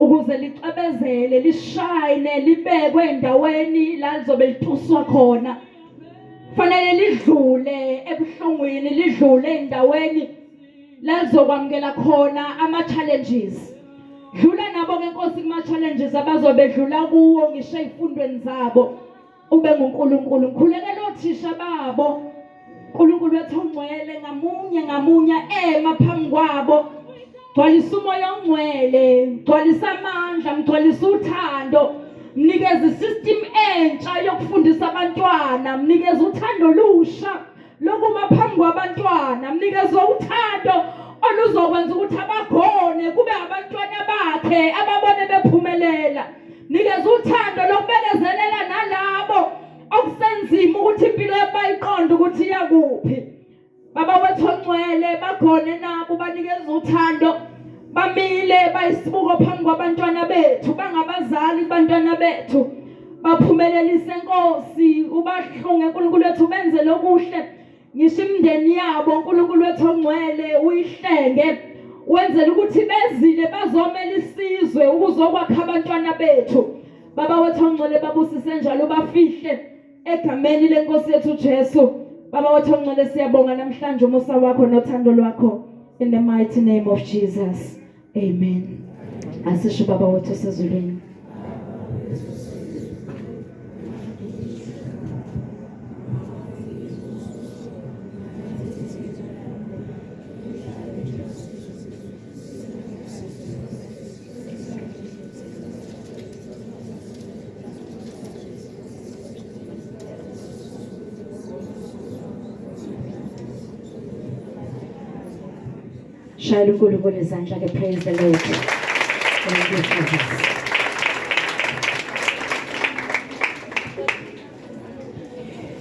Ukuze licwebezele lishayine libekwe endaweni la lizobe lituswa khona. Fanele lidlule ebuhlungwini lidlule endaweni la lizokwamukela khona ama challenges. Dlula nabo ke Nkosi kuma challenges abazobe bedlula kuwo ngisho ezifundweni zabo. Ube nguNkulunkulu. Ngikhulekela othisha babo. uNkulunkulu wethu ongcwele ngamunye ngamunye ema phambi kwabo. Gcwalisa umoya ongcwele, gcwalisa amandla, mgcwalisa uthando. Mnikeze isystem entsha yokufundisa abantwana, mnikeze uthando olusha lokuma phambi kwabantwana, mnikeze uthando oluzokwenza ukuthi abagone kube abantwana bakhe ababone bephumelela. Nikeza uthando lokubekezelela nalabo okusenzima ukuthi impilo yabo bayiqonde ukuthi iyakuphi. Baba wethu ongcwele bagone nabo banikeza uthando bamile bayisibuko phambi kwabantwana bethu bangabazali kubantwana bethu baphumelelise Nkosi ubahlunge uNkulunkulu wethu benze lokuhle ngisho imindeni yabo uNkulunkulu wethu ongcwele uyihlenge wenzela ukuthi bezile bazomela isizwe ukuzokwakha abantwana bethu baba wethu ongcwele babusise njalo bafihle egameni lenkosi yethu Jesu baba wethu ongcwele siyabonga namhlanje umusa wakho nothando lwakho in the mighty name of Jesus amen asisho baba wethu osezulwini. Shayela uNkulunkulu izandla ke praise the Lord. Thank you Jesus.